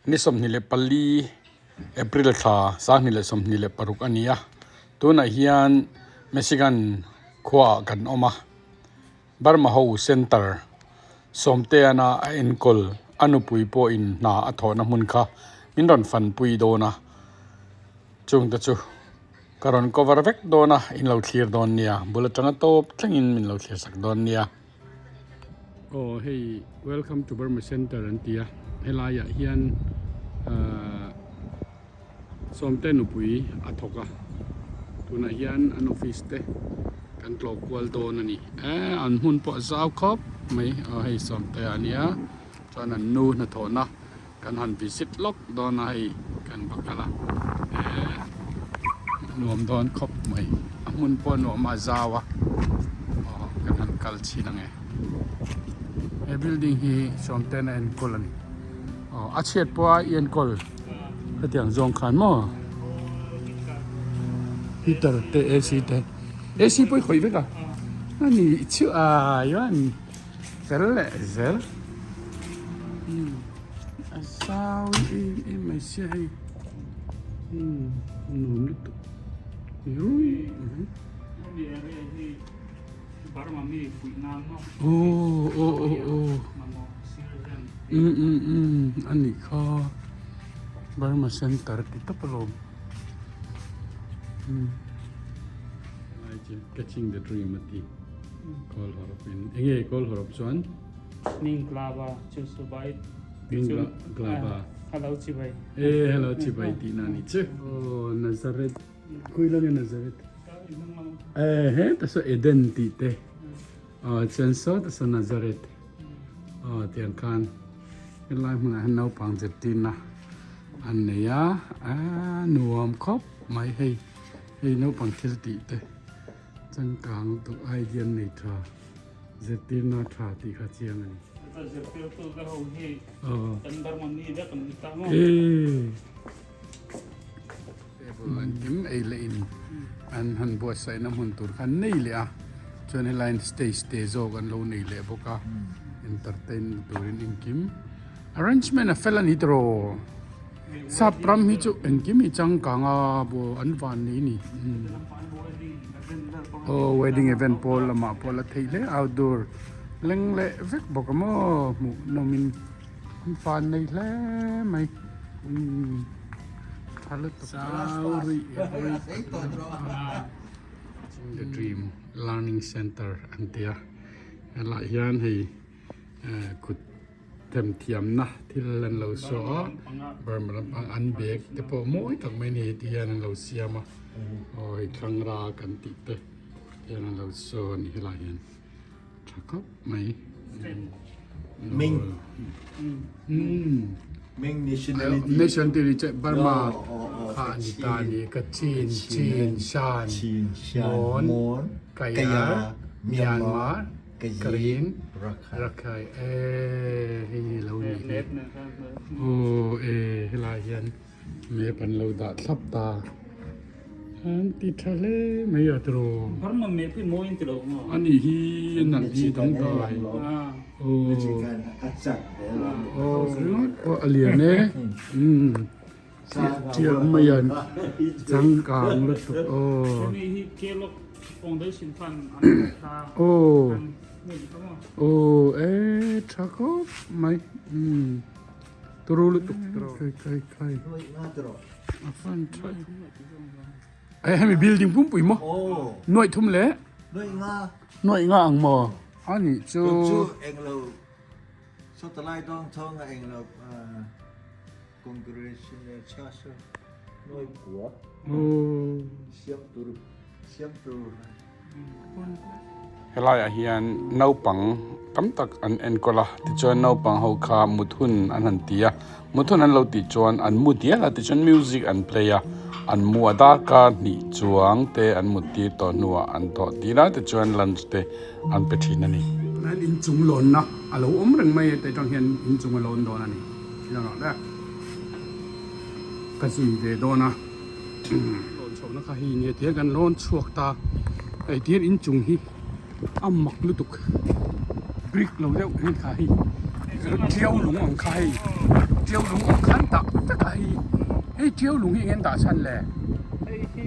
Ni 24 April thla 2026 a ni a, tunah hian Michigan khuaah kan awm a, Burma ho Center Sawmteana a enkawl a nupui pawhin hna a thawhna hmun kha min rawn fanpui dawn a, chungte chu ka rawn cover vek dawn a, in lo thlir dawn nia, bul atanga tawp thlengin min lo thlir sak dawn nia. Aw hei welcome to Burma center an ti a helai ah hian ahh Sawmte nupui a thawk a tunah hian an office te kan tlawh kual dawn a ni eh an hmun pawh a zau khawp mai aw hei Sawmte a nia chuan an nu hnathawhna Kan han visit lawk dawn a hei kan va kal a eh nuam dawn khawp mai a hmun pawh a nuam a a zau a aw kan han kal chhin ang e he building hi sawmten a enkawl a ni aw a chhiat pawh a i enkawl hetiang zawng khan maw heater te A_C te A_C pawh i khawih vek a a ni chiah a chuan. Fel leh zel a zau em em mai sia hei umm nuam lutuk rui mai aw aw aw aw um um um a nih kha Burma center ti tawp alawm umm catching the dream a ti. Kawl hawrawp in enge kawl hawrawp chuan? Ming glaba chu su bai. Ming glaba. Hello chi bai. E hello chi bai ti na ni chu. Oh Nazareth. Khui lo nge Nazareth. E he ta so Eden ti te. Oh chuan so ta so Nazareth. Oh tiang khan helai hmunah hian naupang zirtir na an nei a. A nuam khawp mai hei. Hei naupang thil tih te. Changkang duh idea an nei tha, zirtirna tha tih kha chiang a ni. Zirtirtu te ho hi kan Burma mi vek an ni ta maw? Table an kim ei leh in an han buatsaihna hmun tur kha an nei leh a, chuan helai in stage te zawk an lo nei leh bawk a, entertain na turin engkim arrangement a fel a ni tawh. Sap ram hi chu engkim hi changkang a bu an van nei ni aw wedding event pawl lamah pawh la theih hle outdoor leng leh vek bawk a maw hmuh nawm in an van nei hle mai umm tha lutuk the dream learning center an tia helaiah hian hei kut. Themthiamna thil an lo saw a, Burma lampang an bag te pawh mawi tak mai a ni ti hian an lo siam a, aw hei thlangra kan tih te hian an lo saw a ni helaiah hian tha khawp mai. Ming Umm Ming nationality Nationality ri che Burma kha a ni ta a ni Kachin, Chin, Shan, Mon, Kayar, Myanmar. Karin Rakhai e hei hi lo ni hi aw e helai hian map an lo dah thlap ta an ti tha hle mai a tiraw Burma map hi mawi an ti lo maw ani hi nalh hi dangdai aw aw ringawt pawh a lian e umm chiah mai a changkang lutuk aw. Aw aw e tha khawp mai umm turu lutuk kai kai kai a fan tha e hemi building pumpui maw nuaih thum leh nuaih nga ang maw ani chu. Congregational Church Noi Kua Siam tur Siam tur. Helaiah hian naupang tam tak an enkawl a, tichuan naupang ho kha mut hun an han ti a, mut hun an lo tih chuan an mu dial a, tichuan music an play a, an mu a darkar hnih chuang te an mut tir tawh hnuah an thawh tir a, tichuan lunch te an pe thin a ni. An inchung lawnna a lo awm reng mai a, teh tang hian inchung a lawn dawn a ni. Ka zui ve dawn a lawn chhohna kha hei nia tihian kan lawn chhuak ta hei tihian inchung hi a mak lutuk brick lo deuh hi kha hei tiau lung ang kha hei tiau lung ang khan tah. tiau lung hi eng nge an dah chhan le? Hei hi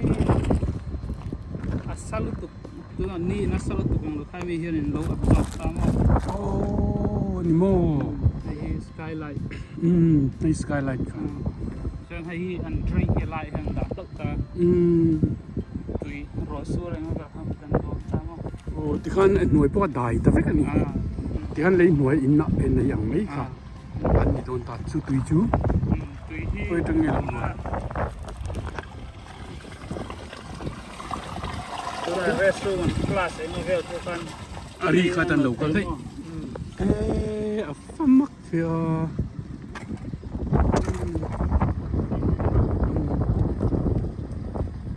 a sa lutuk tunah ni in a sa lutuk ang lo khai mi hian in lo absorb ta maw? Aww ni maw? Hei hi skylight. Umm hei skylight kha. Chuan hei hi an drain hi lai hian dah hlauh ta. Umm. Tui ruah sur eng vel kha kan dawn ta maw? Aw tikhan a hnuai pawh a dai ta vek a ni. Tikhan lei hnuai in ah en nei ang mai kha. An ni dawn ta chu tui chu khawi atang nge lo luan. A ri kha tan lo kal daih eh a fa mak ve a.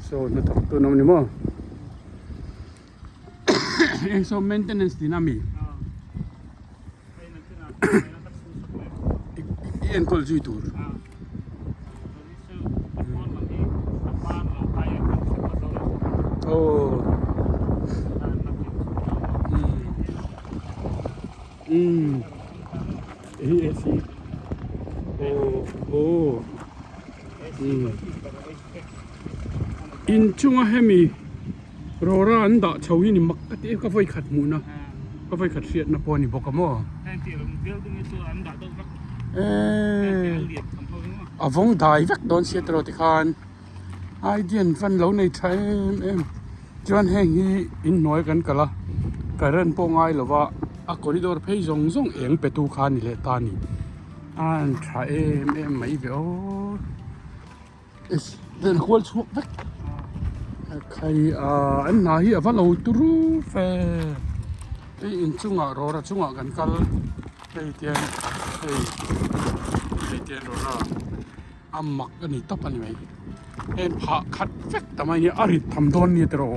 Saw hnathawk tun awm ni maw. Eng saw maintenance tihna a mi. I enkawl zui tur. Aw. Umm. Hei AC. Aw aw. Umm. Inchunga hemi Rora an dah chho hi ni mak ka ti em ka vawi khat hmuhna ka vawi khat hriatna pawh a ni bawk a maw. Eee a vawng dai vek dawn sia tiraw tikhan idea an van lo nei tha em em chuan heng hi inhnuai kan kal a current pawh ngai lo va a corridor phei zawng zawng eng pe tu kha a ni leh ta a ni a an tha em em mai ve aw. Hual chhuak vek khai ah an hna hi a va lo turu fe hei inchungah rawra chungah kan kal hei tian hei hei tian rawra a mak a ni tawp a ni mai heng phah khat vek ta mai nia a rit tham dawn nia tiraw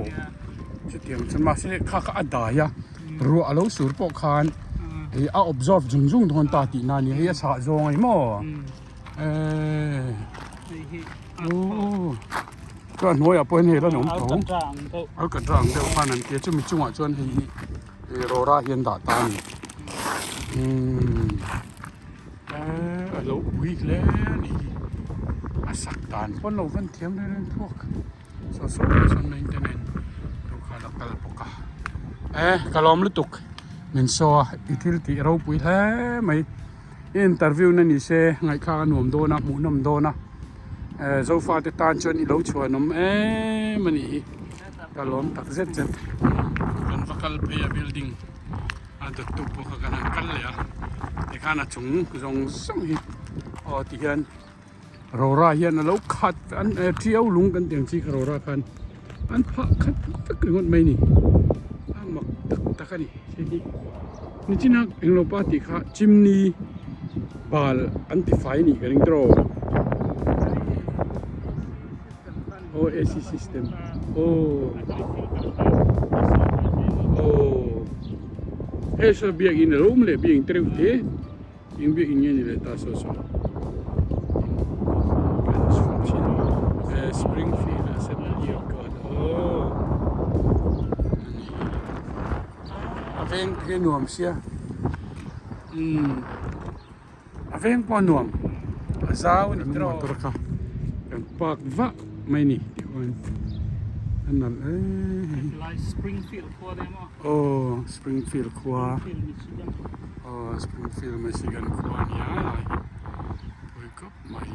chutiang chuan mahse kha kha a dai a ruah a lo sur pawh khan hei a observe zung zung dawn ta tihna a ni hei a chhah zawng a ni maw. Eee aww chuan hnuaiah pawh hian hei la awm tho alkatra ang deuh khan an tia chumi chungah chuan hei hi rawra hi an dah ta a ni umm eee a lo pui hle a ni hi a sak dan pawn lo van thiam reng reng thuak saw saw ah sawn maintenance tur khan a kal bawk a eh ka lawm lutuk min saw a i thil tih ropui hle mai. Interview na ni se ngaihthlak a nuam dawn a hmuhnawm dawn a eh zofa te tan chuan i lo chhuanawm em a nih hi ka lawm tak zet zet kan va kal phei a building a dawt tu pawh kha kan han kal leh a tikhan a chung zawng zawng hi aw tihian rora hian a lo khat an eh tiau lung kan tih ang chi kha rora khan an phah khat vek ringawt mai a ni a mak tak tak a ni hei hi nichina englo pa tih kha chimney bal an ti fai a nih ka ring tawh aw A_C system aw aw hei saw biakin a lo awm leh biakin te reuh te. Eng biak in nge ni leh ta saw saw Springfield Assembly of God aw a veng te hi nuam sia umm a veng pawh a nuam a zau a ni tiraw motor kha kan park vah mai a ni tichuan a nalh em aw Springfield khua. Aw Springfield Michigan khua a nia lai hi pui khawp mai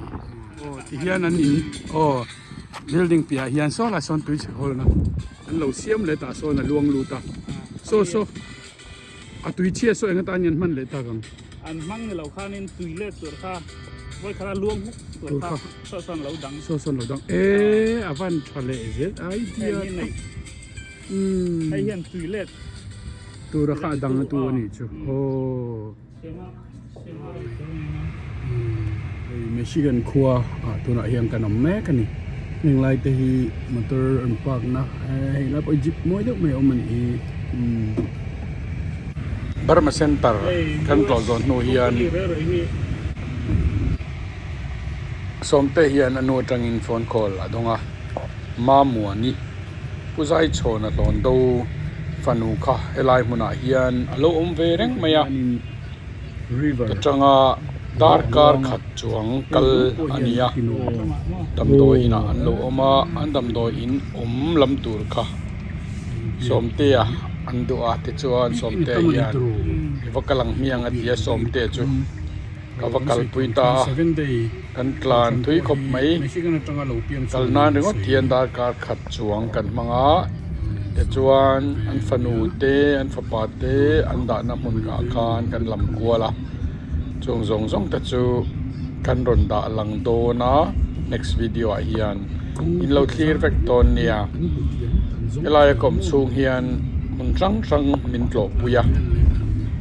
aw ti hian an in aw building piahah hian saw lai sawn tui chhe hawlna an lo siam leh tah sawn a luang lut a saw saw a tui chhia saw eng atan hian hman leh tak ang. An hmang ni lo khanin tui let tur kha vawi khat a luang huk tur kha saw sawn lo dang. Saw sawn lo dang e a van tha leh zel idea hei hian tui let. Tura kha a dang a tu a nih chu aw. Hei Michigan khua ah tunah hian kan awm mek a ni. Heng lai te hi motor an park na hei lai pawh hi jeep mawi deuh mai a awm a nih hi. Burma Center kan tlawh zawh hnu hian Sawmte hian a nu atangin phone call a dawng a, Mamuani. Pu Zaichhawna hlawn do fanu kha helai hmunah hian a lo awm ve reng mai a, ka tanga Darkar khat chuang kal a ni a, damdawi inah an lo awm a, an damdawi in awm lam tur kha Sawmtea an duh a tichuan Sawmtea hian i va kal ang hmiang a ti a Sawmtea chu ka va kalpui ta a, kan tlan thui khawp mai kal nan ringawt hian darkar khat chuang kan hmang a tichuan an fanu te an fapa te an dahna hmun ah khan kan lam kual a. Chung zawng zawng te chu kan rawn dah lang dawn a next video ah hian in lo thlir vek dawn nia helai a kawm chhung hian hmun hrang hrang min tlawhpui a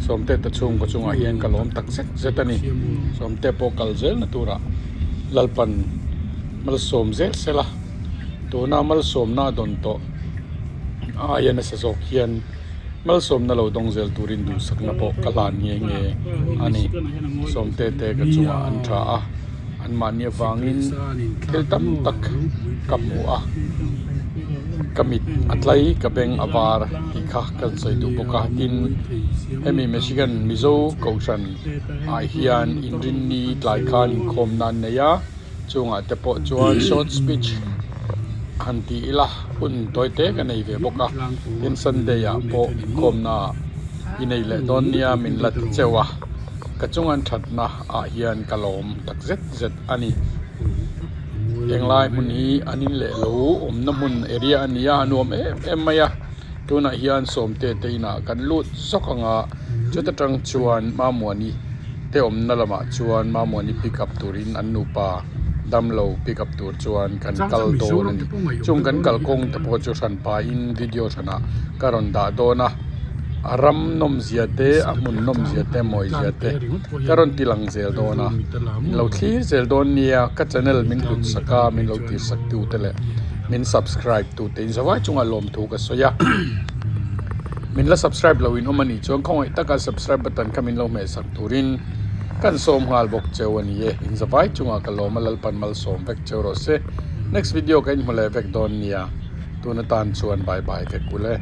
sawmte te chhungkaw chungah hian ka lawm tak zet zet a ni sawmte pawh kal zel na turah lalpan malsawm zel sela tuna malsawmna a dawn tawh aia nasa zawk hian. Malsawmna lo dawng zel turin duhsakna pawh ka hlan nghe nghe a ni. Sawmte te ka chungah an tha a, anmahni avangin thil tam tak ka hmu a, ka mit a tlai, ka beng a var tih kha kan sawi duh bawk a. Tin, hemi Michigan Mizo Kohhran ah hian inrinni tlai khan inkhawmna an nei a. Chungah te pawh chuan short speech han ti ila hun tawi te ka nei ve bawk a, tin Sunday ah pawh inkhawmna ah i nei leh dawn nia min la ti cheu a, ka chungan thatna ah hian ka lawm tak zet zet a ni. Englai hmun hi an in leh lo awmna hmun area a ni a, a nuam em em mai a, tunah hian Sawmte te inah kan lut zawk ang a, chuta tang chuan Mamuani. te awmna lamah chuan Mamuani pick up turin an nupa damlo pick up tur chuan kan kal dawn a ni. Chung kan kal kawng te pawh chu hran pahin video hranah ka rawn dah dawn a, a ram nawmzia te a hmun nawmzia te mawizia te ka rawn ti lang zel dawn a, min lo thlir zel dawn nia ka channel min hlut sak a min lo tir sak tu te leh min subscribe tu te in zavai chungah lawmthu ka sawi a. Min la subscribe lo in awm a nih chuan khawngaih taka subscribe button kha min lo hmeh sak turin kan sawm nghal bawk cheu a ni e. In zavai chungah ka lawm a Lalpan malsawm vek cheu rawh se. Next video ka inhmu leh vek dawn nia. Tun atan chuan bye bye vek ule.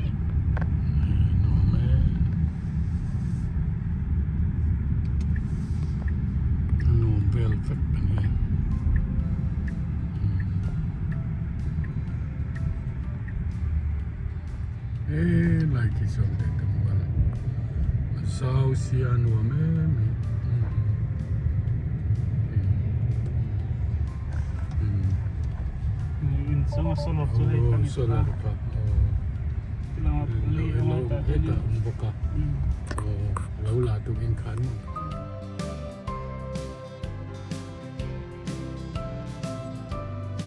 Nuam vel vek a ni. He lai khi sawn teh ka hmu a a zau sia a nuam em mai aw solar kha aw hetah awm bawk a aw lo la tukin khan.